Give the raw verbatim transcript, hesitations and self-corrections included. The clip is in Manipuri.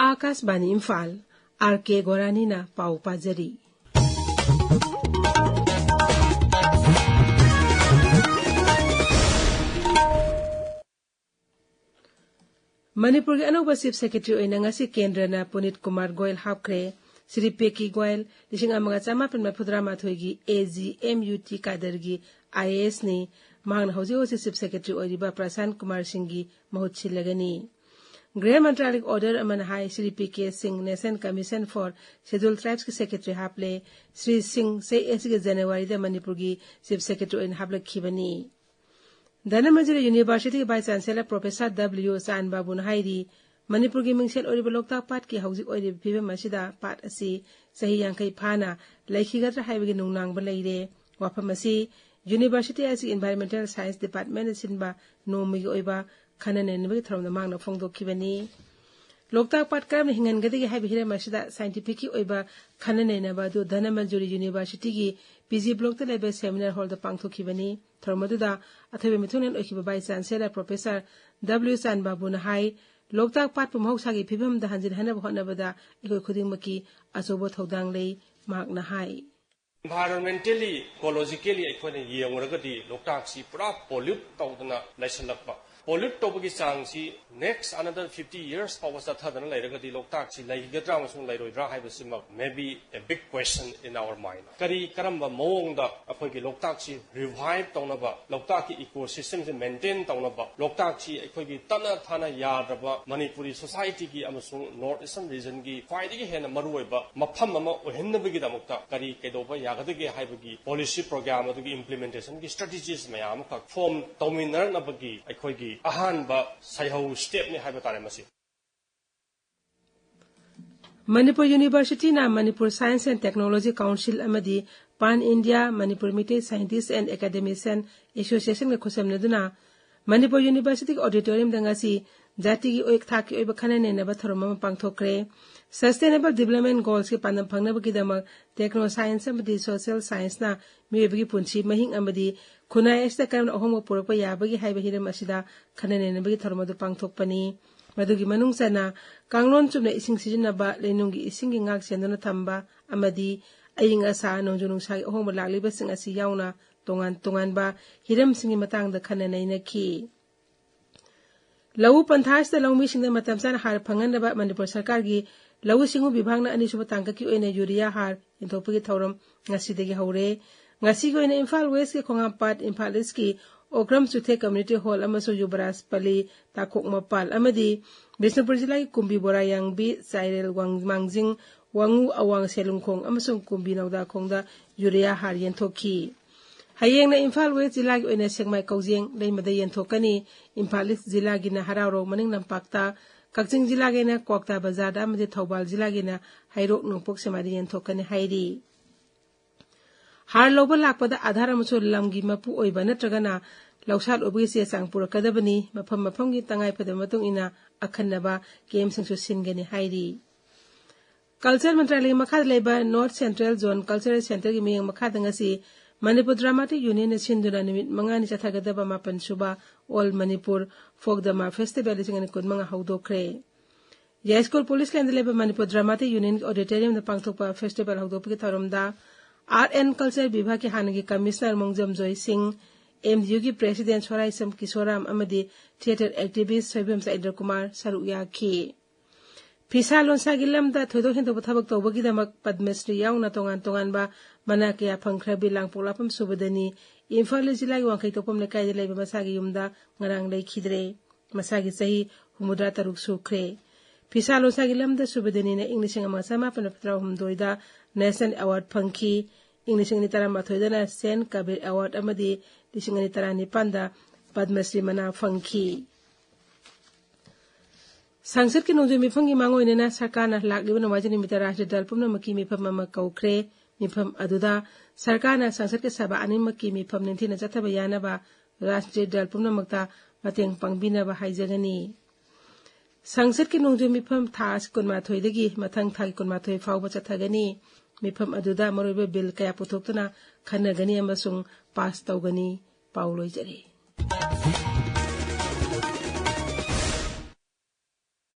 ꯑꯥꯀꯥꯁꯕꯥꯅꯤ ꯏꯝꯐꯥꯜ, ꯑꯥꯔ ꯀꯦ ꯒꯣꯔꯥꯅꯤꯅ ꯄꯥꯎ ꯄꯥꯖꯔꯤ꯫ ꯃꯅꯤꯄꯨꯔꯒꯤ ꯑꯅꯧꯕ Chief Secretary ꯑꯣꯏꯅ ꯉꯁꯤ ꯀꯦꯟꯗ꯭ꯔꯅ ꯄꯨꯅꯤꯠ ꯀꯨꯃꯥꯔ ꯒꯣꯌꯜ ꯍꯥꯞꯈ꯭ꯔꯦ꯫ ꯁ꯭ꯔꯤ ꯄꯦꯀꯤ ꯒꯣꯌꯜ ꯂꯤꯁꯤꯡ ꯑꯃꯒ ꯆꯃꯥꯄꯟ ꯃꯔꯤꯐꯨꯇꯔꯥ ꯃꯥꯊꯣꯏꯒꯤ A G M U T ꯀꯥꯗꯔꯒꯤ ꯑꯥꯏ ꯑꯦ ꯑꯦꯁꯅꯤ꯫ ꯃꯍꯥꯛꯅ ꯍꯧꯖꯤꯛ ꯍꯧꯖꯤꯛ Chief Secretary ꯑꯣꯏꯔꯤꯕ ꯄ꯭ꯔꯁꯥꯟ ꯀꯨꯃꯥꯔ ꯁꯤꯡꯒꯤ ꯃꯍꯨꯠ ꯁꯤꯜꯂꯒꯅꯤ꯫ ꯒ꯭ꯔꯍ ꯃꯟꯇ꯭ꯔꯥꯂꯌꯒꯤ order ꯑꯃꯅ ꯍꯥꯏ, ꯁ꯭ꯔꯤ ꯄꯤ ꯀꯦ ꯁꯤꯡ National Commission for Scheduled Tribesꯀꯤ Secretary ꯍꯥꯞꯂꯦ꯫ Shri ꯁꯤꯡ ꯆꯍꯤ ꯑꯁꯤꯒꯤ ꯖꯅꯋꯥꯔꯤꯗ ꯃꯅꯤꯄꯨꯔꯒꯤ Chief Secretary ꯑꯣꯏꯅ ꯍꯥꯞꯂꯛꯈꯤꯕꯅꯤ꯫ Dhanamanjuri Universityꯒꯤ Vice Chancellor Professor W ꯆꯥꯟ ꯕꯥꯕꯨꯅ ꯍꯥꯏꯔꯤ, ꯃꯅꯤꯄꯨꯔꯒꯤ ꯃꯤꯡꯁꯦꯜ ꯑꯣꯏꯔꯤꯕ ꯂꯣꯛꯇꯥꯛ ꯄꯥꯠꯀꯤ ꯍꯧꯖꯤꯛ ꯑꯣꯏꯔꯤꯕ ꯐꯤꯕꯝ ꯑꯁꯤꯗ ꯄꯥꯠ ꯑꯁꯤ ꯆꯍꯤ ꯌꯥꯡꯈꯩ ꯐꯥꯅ ꯂꯩꯈꯤꯒꯗ꯭ꯔꯥ ꯍꯥꯏꯕꯒꯤ ꯅꯨꯡꯅꯥꯡꯕ ꯂꯩꯔꯦ꯫ ꯋꯥꯐꯝ ꯑꯁꯤ University ꯑꯁꯤꯒꯤ Environmental Science Departmentꯅ ꯁꯤꯟꯕ ꯅꯣꯡꯃꯒꯤ ꯑꯣꯏꯕ ꯈꯟꯅ ꯅꯩꯅꯕꯒꯤ ꯊꯧꯔꯝꯗ ꯃꯍꯥꯛꯅ ꯐꯣꯡꯗꯣꯛꯈꯤꯕꯅꯤ꯫ ꯂꯣꯛꯇꯥꯛ ꯄꯥꯠ ꯀꯔꯝꯅ ꯍꯤꯡꯍꯟꯒꯗꯒꯦ ꯍꯥꯏꯕ ꯍꯤꯔꯝ ꯑꯁꯤꯗ scientificꯀꯤ ꯑꯣꯏꯕ ꯈꯟꯅ ꯅꯩꯅꯕ ꯑꯗꯨ ꯙꯅꯃꯟꯖꯨꯔꯤ Universityꯒꯤ P G Blockꯇ ꯂꯩꯕ seminar hallꯗ ꯄꯥꯡꯊꯣꯛꯈꯤꯕꯅꯤ꯫ ꯊꯧꯔꯝ ꯑꯗꯨꯗ ꯑꯊꯣꯏꯕ ꯃꯤꯊꯨꯡꯂꯦꯟ ꯑꯣꯏꯈꯤꯕ Vice Chancellor Professor W ꯆꯥꯟ ꯕꯥꯕꯨꯅ ꯍꯥꯏ, ꯂꯣꯛꯇꯥꯛ ꯄꯥꯠꯄꯨ ꯃꯍꯧꯁꯥꯒꯤ ꯐꯤꯕꯝꯗ ꯍꯟꯖꯤꯟꯍꯟꯅꯕ ꯍꯣꯠꯅꯕꯗ ꯑꯩꯈꯣꯏ ꯈꯨꯗꯤꯡꯃꯛꯀꯤ ꯑꯆꯧꯕ ꯊꯧꯗꯥꯡ ꯂꯩ꯫ ꯃꯍꯥꯛꯅ ꯍꯥꯏ, Environmentally, ecologically ꯑꯩꯈꯣꯏꯅ ꯌꯦꯡꯉꯨꯔꯒꯗꯤ ꯂꯣꯛꯇꯥꯛꯁꯤ ꯄꯨꯔꯥ pollute ꯇꯧꯗꯅ ꯂꯩꯁꯜꯂꯛꯄ꯫ Pollute ꯇꯧꯕꯒꯤ ꯆꯥꯡꯁꯤ next another fifty years ꯐꯥꯎꯕ ꯆꯠꯊꯗꯅ ꯂꯩꯔꯒꯗꯤ ꯂꯣꯛꯇꯥꯛꯁꯤ ꯂꯩꯒꯗ꯭ꯔꯥ ꯑꯃꯁꯨꯡ ꯂꯩꯔꯣꯏꯗ꯭ꯔꯥ ꯍꯥꯏꯕꯁꯤꯃꯛ may be a big question in our mind꯫ ꯀꯔꯤ ꯀꯔꯝꯕ ꯃꯑꯣꯡꯗ ꯑꯩꯈꯣꯏꯒꯤ ꯂꯣꯛꯇꯥꯛꯁꯤ revive ꯇꯧꯅꯕ, ꯂꯣꯛꯇꯥꯛꯀꯤ ecosystemꯁꯤ maintain ꯇꯧꯅꯕ, ꯂꯣꯛꯇꯥꯛꯁꯤ ꯑꯩꯈꯣꯏꯒꯤ ꯇꯠꯅ ꯊꯥꯅ ꯌꯥꯗ꯭ꯔꯕ ꯃꯅꯤꯄꯨꯔꯤ societyꯒꯤ ꯑꯃꯁꯨꯡ North Eastern regionꯒꯤ ꯈ꯭ꯋꯥꯏꯗꯒꯤ ꯍꯦꯟꯅ ꯃꯔꯨꯑꯣꯏꯕ ꯃꯐꯝ ꯑꯃ ꯑꯣꯏꯍꯟꯅꯕꯒꯤꯗꯃꯛꯇ ꯀꯔꯤ ꯀꯩꯗꯧꯕ ꯌꯥꯒꯗꯒꯦ ꯍꯥꯏꯕꯒꯤ policy program ꯑꯗꯨꯒꯤ implementationꯒꯤ strategies ꯃꯌꯥꯝ ꯑꯃꯈꯛ form ꯇꯧꯃꯤꯟꯅꯔꯛꯅꯕꯒꯤ ꯑꯩꯈꯣꯏꯒꯤ ꯑꯍꯥꯟꯕ ꯁꯩꯍꯧ stepꯅꯤ ꯍꯥꯏꯕ ꯇꯥꯔꯦ ꯃꯁꯤ꯫ Manipur Universityꯅ Manipur Science and Technology Council ꯑꯃꯗꯤ Pan India Manipur Meitei Scientists and Academician Associationꯒ ꯈꯨꯠꯁꯝꯅꯗꯨꯅ Manipur Universityꯒꯤ auditoriumꯗ ꯉꯁꯤ ꯖꯥꯇꯤꯒꯤ ꯑꯣꯏ-, ꯊꯥꯛꯀꯤ ꯑꯣꯏꯕ ꯈꯟꯅ ꯅꯩꯅꯕ ꯊꯧꯔꯝ ꯑꯃ ꯄꯥꯡꯊꯣꯛꯈ꯭ꯔꯦ꯫ Sustainable Development Goalsꯀꯤ ꯄꯥꯟꯗꯝ ꯐꯪꯅꯕꯒꯤꯗꯃꯛ techno science ꯑꯃꯗꯤ social scienceꯅ ꯃꯤꯑꯣꯏꯕꯒꯤ ꯄꯨꯟꯁꯤ ꯃꯍꯤꯡ ꯑꯃꯗꯤ ꯈꯨꯟꯅꯥꯏ ꯑꯁꯤꯗ ꯀꯔꯝꯅ ꯑꯍꯣꯡꯕ ꯄꯨꯔꯛꯄ ꯌꯥꯕꯒꯦ ꯍꯥꯏꯕ ꯍꯤꯔꯝ ꯑꯁꯤꯗ ꯈꯟꯅ ꯅꯩꯅꯕꯒꯤ ꯊꯧꯔꯝ ꯑꯗꯨ ꯄꯥꯡꯊꯣꯛꯄꯅꯤ꯫ ꯃꯗꯨꯒꯤ ꯃꯅꯨꯡ ꯆꯟꯅ ꯀꯥꯡꯂꯣꯟ ꯆꯨꯝꯅ ꯏꯁꯤꯡ ꯁꯤꯖꯤꯟꯅꯕ, ꯂꯩꯅꯨꯡꯒꯤ ꯏꯁꯤꯡꯒꯤ ꯉꯥꯛ ꯁꯦꯟꯗꯨꯅ ꯊꯝꯕ ꯑꯃꯗꯤ ꯑꯏꯪ ꯑꯁꯥ, ꯅꯣꯡꯖꯨ ꯅꯨꯡꯁꯥꯒꯤ ꯑꯍꯣꯡꯕ ꯂꯥꯛꯂꯤꯕꯁꯤꯡ ꯑꯁꯤ ꯌꯥꯎꯅ ꯇꯣꯉꯥꯟ ꯇꯣꯉꯥꯟꯕ ꯍꯤꯔꯝꯁꯤꯡꯒꯤ ꯃꯇꯥꯡꯗ ꯈꯟꯅ ꯅꯩꯅꯈꯤ꯫ ꯂꯧꯎ ꯄꯟꯊꯥ ꯑꯁꯤꯗ ꯂꯧꯃꯤꯁꯤꯡꯗ ꯃꯇꯝ ꯆꯥꯅ ꯍꯥꯔ ꯐꯪꯍꯟꯅꯕ ꯃꯅꯤꯄꯨꯔ ꯁꯔꯀꯥꯔꯒꯤ ꯂꯧꯎ ꯁꯤꯡꯎ ꯕꯤꯚꯥꯒꯅ ꯑꯅꯤꯁꯨꯕ ꯇꯥꯡꯀꯛꯀꯤ ꯑꯣꯏꯅ ꯌꯨꯔꯤꯌꯥ ꯍꯥꯔ ꯌꯦꯟꯊꯣꯛꯄꯒꯤ ꯊꯧꯔꯝ ꯉꯁꯤꯗꯒꯤ ꯍꯧꯔꯦ꯫ ꯉꯁꯤꯒꯤ ꯑꯣꯏꯅ ꯏꯝꯐꯥꯜ ꯋꯦꯁꯀꯤ ꯈꯣꯡꯍꯥꯝꯄꯥꯠ, ꯏꯝꯐꯥꯜ ꯏꯁꯀꯤ ꯑꯣꯀ꯭ꯔꯝ ꯆꯨꯊꯦ ꯀꯝꯌꯨꯅꯤꯇꯤ ꯍꯣꯜ ꯑꯃꯁꯨꯡ ꯌꯨꯕꯔꯥꯖ ꯄꯂꯤ ꯇꯥꯈꯣꯛꯃꯄꯥꯜ ꯑꯃꯗꯤ ꯕꯤꯁꯅꯨꯄꯨꯔ ꯖꯤꯂꯥꯒꯤ ꯀꯨꯝꯕꯤ ꯕꯣꯔꯥꯌꯥꯡꯕꯤ, ꯆꯥꯏꯔꯦꯜ ꯋꯥꯡ-, ꯃꯥꯡꯖꯤꯡ, ꯋꯥꯉꯨ ꯑꯋꯥꯡ ꯁꯦꯂꯨꯡꯈꯣꯡ ꯑꯃꯁꯨꯡ ꯀꯨꯝꯕꯤ ꯅꯧꯗꯥꯈꯣꯡꯗ ꯌꯨꯔꯤꯌꯥ ꯍꯥꯔ ꯌꯦꯟꯊꯣꯛꯈꯤ꯫ ꯍꯌꯦꯡꯅ ꯏꯝꯐꯥꯜ ꯋꯦꯁ ꯖꯤꯂꯥꯒꯤ ꯑꯣꯏꯅ ꯁꯦꯛꯃꯥꯏ ꯀꯧꯖꯦꯡ ꯂꯩꯃꯗ ꯌꯦꯟꯊꯣꯛꯀꯅꯤ꯫ ꯏꯝꯐꯥꯜ ꯏꯁ ꯖꯤꯂꯥꯒꯤꯅ ꯍꯔꯥꯎꯔꯧ ꯃꯅꯤꯡ ꯂꯝꯄꯥꯛꯇ, ꯀꯛꯆꯤꯡ ꯖꯤꯂꯥꯒꯤꯅ ꯀ꯭ꯋꯥꯛꯇꯥ ꯕꯖꯥꯔꯗ ꯑꯃꯗꯤ ꯊꯧꯕꯥꯜ ꯖꯤꯂꯥꯒꯤꯅ ꯍꯩꯔꯣꯛ ꯅꯣꯡꯄꯣꯛ ꯁꯦꯛꯃꯥꯏꯗ ꯌꯦꯟꯊꯣꯛꯀꯅꯤ ꯍꯥꯏꯔꯤ꯫ ꯍꯥꯔ ꯂꯧꯕ ꯂꯥꯛꯄꯗ ꯑꯥꯙꯥꯔ ꯑꯃꯁꯨꯡ ꯂꯝꯒꯤ ꯃꯄꯨ ꯑꯣꯏꯕ ꯅꯠꯇ꯭ꯔꯒꯅ ꯂꯧꯁꯥꯜ ꯑꯣꯏꯕꯒꯤ ꯆꯦ ꯆꯥꯡ ꯄꯨꯔꯛꯀꯗꯕꯅꯤ꯫ ꯃꯐꯝ ꯃꯐꯝꯒꯤ ꯇꯉꯥꯏ ꯐꯗꯕ ꯃꯇꯨꯡ ꯏꯟꯅ ꯑꯈꯟꯅꯕ ꯀꯦꯝꯁꯤꯡꯁꯨ ꯁꯤꯟꯒꯅꯤ ꯍꯥꯏꯔꯤ꯫ ꯀꯜꯆꯔ ꯃꯟꯇ꯭ꯔꯥꯂꯌꯒꯤ ꯃꯈꯥꯗ ꯂꯩꯕ ꯅꯣꯔꯠ ꯁꯦꯟꯇ꯭ꯔꯦꯜ ꯖꯣꯟ ꯀꯜꯆꯔꯦꯜ ꯁꯦꯟꯇꯔꯒꯤ ꯃꯤꯠꯌꯦꯡ ꯃꯈꯥꯗ ꯉꯁꯤ ꯃꯅꯤꯄꯨꯔ ꯗ꯭ꯔꯥꯃꯥꯇꯤꯛ ꯌꯨꯅꯤꯌꯟꯅ ꯁꯤꯟꯗꯨꯅ ꯅꯨꯃꯤꯠ ꯃꯉꯥꯅꯤ ꯆꯠꯊꯒꯗꯕ ꯃꯥꯄꯟ ꯁꯨꯕ ꯑꯣꯜ ꯃꯅꯤꯄꯨꯔ ꯐꯣꯛ ꯗ꯭ꯔꯃꯥ ꯐꯦꯁꯇꯤꯚꯦꯜ ꯂꯤꯁꯤꯡ ꯑꯅꯤ ꯀꯨꯟꯃꯉꯥ ꯍꯧꯗꯣꯛꯈ꯭ꯔꯦ꯫ ꯌꯥꯏꯁ꯭ꯀꯨꯜ ꯄꯨꯂꯤꯁ ꯂꯦꯟꯗ ꯂꯩꯕ ꯃꯅꯤꯄꯨꯔ ꯗ꯭ꯔꯥꯃꯥꯇꯤꯛ ꯌꯨꯅꯤꯌꯟꯒꯤ ꯑꯣꯗꯤꯇꯣꯔꯤꯌꯝꯗ ꯄꯥꯡꯊꯣꯛꯄ ꯐꯦꯁꯇꯤꯚꯦꯜ ꯍꯧꯗꯣꯛꯄꯒꯤ ꯊꯧꯔꯝꯗ ꯑꯥꯔꯠ ꯑꯦꯟ ꯀꯜꯆꯔ ꯕꯤꯚꯥꯒꯀꯤ ꯍꯥꯟꯅꯒꯤ ꯀꯃꯤꯁꯅꯔ ꯃꯣꯡꯖꯝ ꯖꯣꯏ ꯁꯤꯡ, ꯑꯦꯝ ꯗꯤ ꯌꯨꯒꯤ ꯄ꯭ꯔꯦꯁꯤꯗꯦꯟ ꯁꯣꯔꯥꯏꯁꯝ ꯀꯤꯁꯣꯔꯥꯝ ꯑꯃꯗꯤ ꯊꯤꯌꯦꯇꯔ ꯑꯦꯛꯇꯤꯚꯤꯁ ꯁꯣꯏꯕꯦꯝꯆꯥ ꯏꯟꯗ꯭ꯔ ꯀꯨꯃꯥꯔ ꯁꯔꯨꯛ ꯌꯥꯈꯤ꯫ ꯐꯤꯁꯥ ꯂꯣꯟꯁꯥꯒꯤ ꯂꯝꯗ ꯊꯣꯏꯗꯣꯛ ꯍꯦꯟꯗꯣꯛꯄ ꯊꯕꯛ ꯇꯧꯕꯒꯤꯗꯃꯛ ꯄꯗꯃꯁ꯭ꯔꯤ ꯌꯥꯎꯅ ꯇꯣꯉꯥꯟ ꯇꯣꯉꯥꯟꯕ ꯃꯅꯥ ꯀꯌꯥ ꯐꯪꯈ꯭ꯔꯕꯤ ꯂꯥꯡꯄꯣꯛꯂꯥꯛꯄꯝ ꯁꯨꯕꯗꯅꯤ ꯏꯝꯐꯥꯜ ꯖꯤꯂꯥꯒꯤ ꯋꯥꯡꯈꯩ ꯇꯣꯛꯄꯝ ꯂꯩꯀꯥꯏꯗ ꯂꯩꯕ ꯃꯁꯥꯒꯤ ꯌꯨꯝꯗ ꯉꯔꯥꯡ ꯂꯩꯈꯤꯗ꯭ꯔꯦ꯫ ꯃꯁꯥꯒꯤ ꯆꯍꯤ ꯍꯨꯝꯐꯨꯇꯔꯥ ꯇꯔꯨꯛ ꯁꯨꯈ꯭ꯔꯦ꯫ ꯐꯤꯁꯥ ꯂꯣꯟꯁꯥꯒꯤ ꯂꯝꯗ ꯁꯨꯕꯗꯅꯤꯅ ꯏꯪ ꯂꯤꯁꯤꯡ ꯑꯃ ꯆꯃꯥꯄꯟ ꯃꯔꯤꯐꯨꯇꯔꯥ ꯍꯨꯝꯗꯣꯏꯗ ꯅꯦꯁꯅꯦꯜ ꯑꯦꯋꯥꯔꯗ ꯐꯪꯈꯤ꯫ ꯏꯪ ꯂꯤꯁꯤꯡ ꯑꯅꯤ ꯇꯔꯥꯃꯥꯊꯣꯏꯗꯅ ꯁꯦꯟ ꯀꯕꯤꯔ ꯑꯦꯋꯥꯔꯗ ꯑꯃꯗꯤ ꯂꯤꯁꯤꯡ ꯑꯅꯤ ꯇꯔꯥꯅꯤꯄꯥꯟꯗ ꯄꯗꯃꯁ꯭ꯔꯤ ꯃꯅꯥ ꯐꯪꯈꯤ꯫ ꯁꯪꯁꯠꯀꯤ ꯅꯣꯡꯖꯨ ꯃꯤꯐꯝꯒꯤ ꯃꯥꯡꯑꯣꯏꯅꯅ ꯁꯔꯀꯥꯔꯅ ꯂꯥꯛꯂꯤꯕ ꯅꯣꯡꯃꯥꯏꯖꯤꯡ ꯅꯨꯃꯤꯠꯇ ꯔꯥꯖ꯭ꯌ ꯗꯜ ꯄꯨꯝꯅꯃꯛꯀꯤ ꯃꯤꯐꯝ ꯑꯃ ꯀꯧꯈ꯭ꯔꯦ꯫ ꯃꯤꯐꯝ ꯑꯗꯨꯗ ꯁꯔꯀꯥꯔꯅ ꯁꯪꯁꯠꯀꯤ ꯁꯚꯥ ꯑꯅꯤꯃꯛꯀꯤ ꯃꯤꯐꯝ ꯅꯤꯡꯊꯤꯅ ꯆꯠꯊꯕ ꯌꯥꯅꯕ ꯔꯥꯖ꯭ꯌ ꯗꯜ ꯄꯨꯝꯅꯃꯛꯇ ꯃꯇꯦꯡ ꯄꯥꯡꯕꯤꯅꯕ ꯍꯥꯏꯖꯒꯅꯤ꯫ ꯁꯪꯁꯠꯀꯤ ꯅꯣꯡꯖꯨ ꯃꯤꯐꯝ ꯊꯥ ꯀꯨꯟꯃꯥꯊꯣꯏꯗꯒꯤ ꯃꯊꯪ ꯊꯥꯒꯤ ꯀꯨꯟꯃꯥꯊꯣꯏ ꯐꯥꯎꯕ ꯆꯠꯊꯒꯅꯤ꯫ ꯃꯤꯐꯝ ꯑꯗꯨꯗ ꯃꯔꯨꯑꯣꯏꯕ ꯕꯤꯜ ꯀꯌꯥ ꯄꯨꯊꯣꯛꯇꯨꯅ ꯈꯟꯅꯒꯅꯤ ꯑꯃꯁꯨꯡ ꯄꯥꯁ ꯇꯧꯒꯅꯤ꯫ ꯄꯥꯎ ꯂꯣꯏꯖꯔꯦ꯫